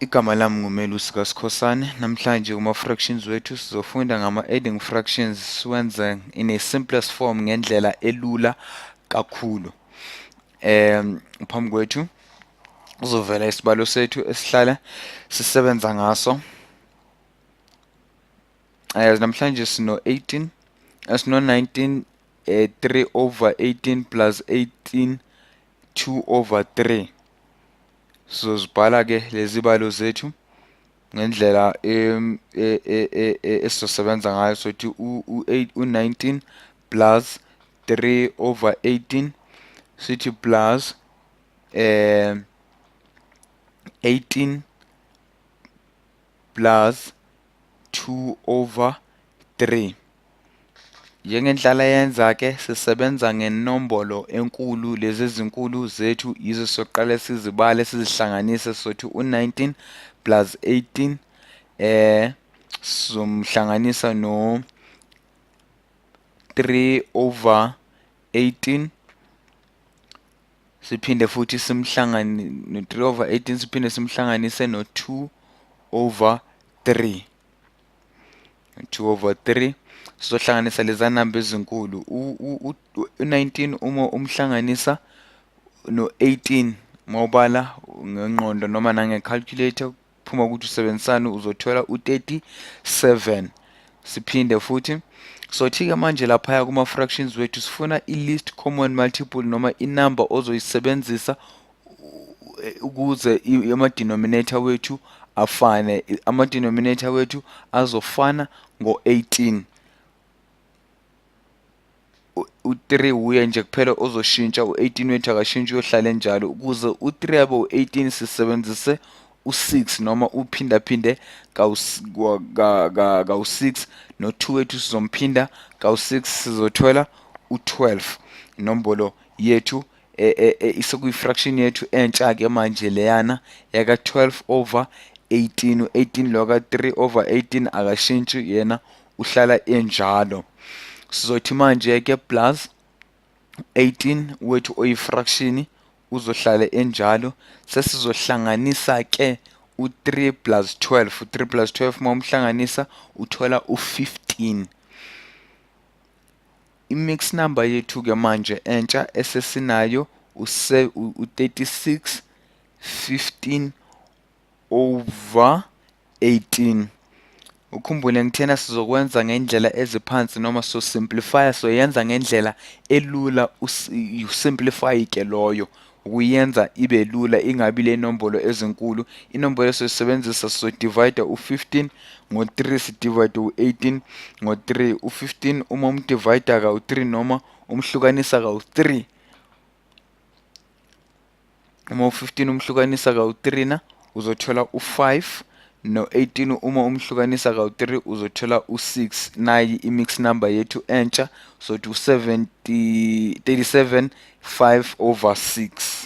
Igama lami nguMelusi kaSikhosana. Namhlanje kuma-fractions wethu sizofunda ngama-adding fractions, siwenze in a simplest form, ngendlela elula kakhulu. Phambi kwethu kuzovela isibalo sethu esihlala sisebenza ngaso. Namhlanje sino 18, sino 19 3 over 18 plus 18 2 over 3. Sizozibhala ke lezi balo zethu ngendlela esizosebenza ngayo. Sothi u-8, u-19 plus 3 over 18, sithi plus 18 plus 2 over 3. Njengendlala yenza ke, sisebenza ngenombolo enkulu. Lezi ezinkulu zethu yizo soqale sizibale, sizihlanganise. Sothi u-19 plus 18 sizomhlanganisa no 3 over 18, siphinde futhi simhlangane no 3 over 18, siphinde simhlanganise no 2 over 3, 2 over 3. Sizohlanganisa leza namba ezinkulu. U-19 uma umhlanganisa no-18, mawubala ngengqondo noma nange-calculator, kuphuma ukuthi usebenzisane, uzothola u-37. Siphinde futhi sothi-ke manje laphaya kuma-fractions wethu sifuna i-least common multiple, noma inumber ozoyisebenzisa ukuze ama-denominator wethu afane. Ama-denominator wethu azofana ngo-18. U-3 uye nje kuphela ozoshintsha, u-18 wethu akashintshi, uyohlala enjalo. Ukuze u-3 abe u-18 sisebenzise u-6, noma uphindaphinde kawu-6, no-2 wethu sizomphinda kawu-6, sizothola u-12. Inombolo yethu isekuyi-fraction yethu entsha-ke manje leyana yaka-12 over 18. U-18 lo ka-3 over 18 akashintshi, yena uhlala enjalo. Sizothi manje-ke plus 18 wethu oyi-fraction uzohlala enjalo. Sesizohlanganisa-ke u-3 plus 12. U-3 plus 12 uma umhlanganisa uthola u-15. I-mix number yethu-ke manje entsha esesinayo u-36 15 over 18. Ukhumbule ngithena sizokwenza ngendlela eziphansi, noma so simplify, soyenza ngendlela elula. Usimplify ke loyo ukuyenza ibe lula, ingabi le nombolo ezinkulu. Inombolo esiyisebenzisa, so divide u15 ngo3, si divide u18 ngo3. U15 uma umdivide kawu3 noma umhlukanisa kawu3, uma u15 umhlukanisa kawu3 na uzothola u5, no-18 uma umhlukanisa kawu-3 uzothola u-6. Nayi i-mix number yethu entsha, sothi u-70 37 5 over 6.